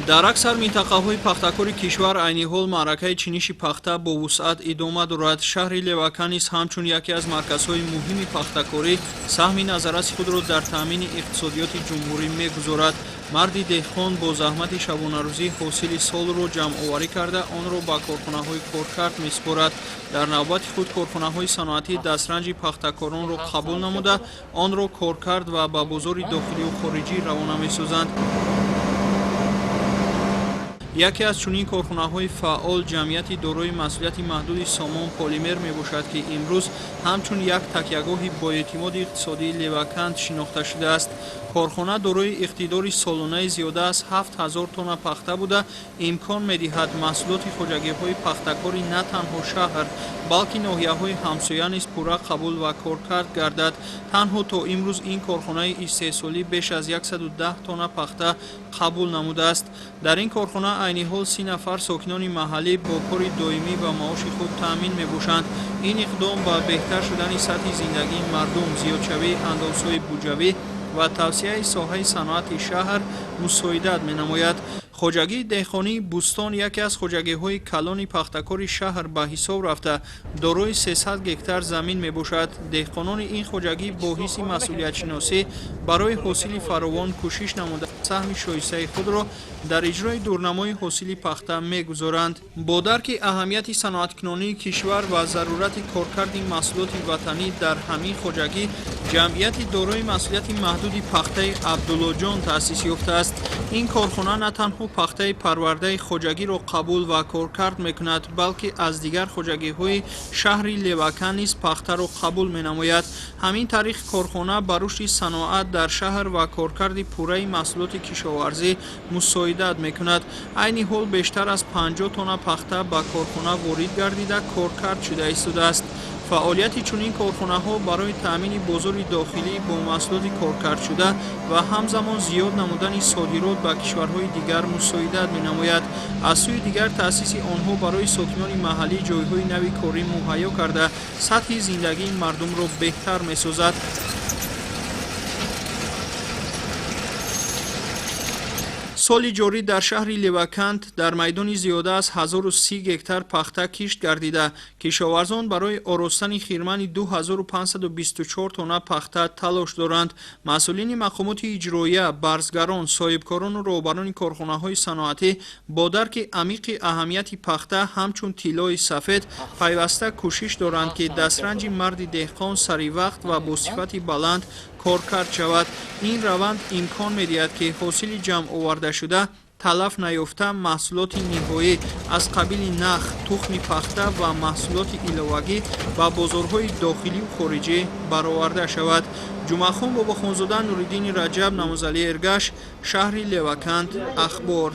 Дар аксар минтақаҳои пахтакори кишвар айни ҳол маъракаи чиниши пахта бо вусъат идома дорад. Шаҳри Левакан низ ҳамчун яке аз марказҳои муҳими пахтакорӣ саҳми назарраси худро дар таъмини иқтисодиёти ҷумҳурӣ мегузорад. Марди деҳқон бо заҳмати шабонарӯзӣ ҳосили солро ҷамъоварӣ карда, онро ба корхонаҳои коркард месупорад. Дар навбати худ корхонаҳои саноатӣ дастранҷи пахтакоронро қабул намуда, онро коркард ва ба бозори дохилию хориҷӣ равона месозанд. Яке аз чунин корхонаҳои фаъол ҷамъияти дорои масъулияти маҳдуди «Сомон Полимер» мебошад, ки имрӯз ҳамчун як такягоҳи боэътимоди иқтисодии Леваканд шинохта шудааст. Корхона дорои иқтидори солонаи зиёда аз 7000 тонна пахта буда, имкон медиҳад маҳсулоти хоҷагиҳои пахтакори на танҳо шаҳр, балки ноҳияҳои ҳамсоя низ пурра қабул ва коркард гардад. Танҳо то имрӯз ин корхонаи истеҳсолӣ беш аз 110 тонна пахта қабул намудааст. Дар ин корхона айни ҳол 30 нафар сокинони маҳаллӣ бо кори доимӣ ва маоши хуб таъмин мебошанд. Ин иқдом ба беҳтар шудани сатҳи зиндагии мардум, зиёдшавии андозҳои буҷавӣ ва тавсеаи соҳаи саноати шаҳр мусоидат менамояд. Хоҷагии деҳқонии «Бӯстон» яке аз хоҷагиҳои калони пахтакори шаҳр ба ҳисоб рафта, дорои 300 гектар замин мебошад. Деҳқонони ин хоҷагӣ бо ҳисси масъулиятшиносӣ барои ҳосили фаровон кӯшиш намуда, саҳми шоистаи худро дар иҷрои дурнамои ҳосили пахта мегузоранд. Бо дарки аҳамияти саноаткунонии кишвар ва зарурати коркарди маҳсулоти ватанӣ дар ҳамин хоҷагӣ ҷамъияти дорои масъулияти маҳдуди «Пахтаи Абдуллоҷон» таъсис ёфтааст. Ин корхона на танҳо пахтаи парвардаи хоҷагиро қабул ва коркард мекунад, балки аз дигар хоҷагиҳои шаҳри Левакан низ пахтаро қабул менамояд. Ҳамин тариқ корхона ба рушди саноат дар шаҳр ва коркарди пурраи маҳсулоти кишоварзӣ мусоидат мекунад. Айни ҳол бештар аз 50 тонна пахта ба корхона ворид гардида, коркард шуда истодааст. Фаъолияти чунин корхонаҳо барои таъмини бозори дохилӣ бо маҳсулоти коркардшуда ва ҳамзамон зиёд намудани содирот ба кишварҳои дигар мусоидат менамояд. Аз сӯи дигар, таъсиси онҳо барои сокинони маҳаллӣ ҷойҳои нави корӣ муҳайё карда, сатҳи зиндагии мардумро беҳтар месозад. Соли ҷорӣ дар шаҳри Леваканд дар майдони зиёда аз 1030 гектар пахта кишт гардида, кишоварзон барои оростани хирмани 2524 тонна пахта талош доранд. Масъулини мақомоти иҷроия, барзгарон, соҳибкорону роҳбарони корхонаҳои саноатӣ бо дарки амиқи аҳамияти пахта ҳамчун тиллои сафед пайваста кӯшиш доранд, ки дастранҷи марди деҳқон саривақт ва бо сифати баланд коркард шавад. Ин раванд имкон медиҳад, ки ҳосили ҷамъовардашуда талаф наёфта, маҳсулоти ниҳоӣ аз қабили нах, тухми пахта ва маҳсулоти иловагӣ ба бозорҳои дохилию хориҷӣ бароварда шавад. Ҷумъахон Бобохонзода, Нуриддини Раҷаб, Намозалӣ Эргаш, шаҳри Леваканд, Ахбор.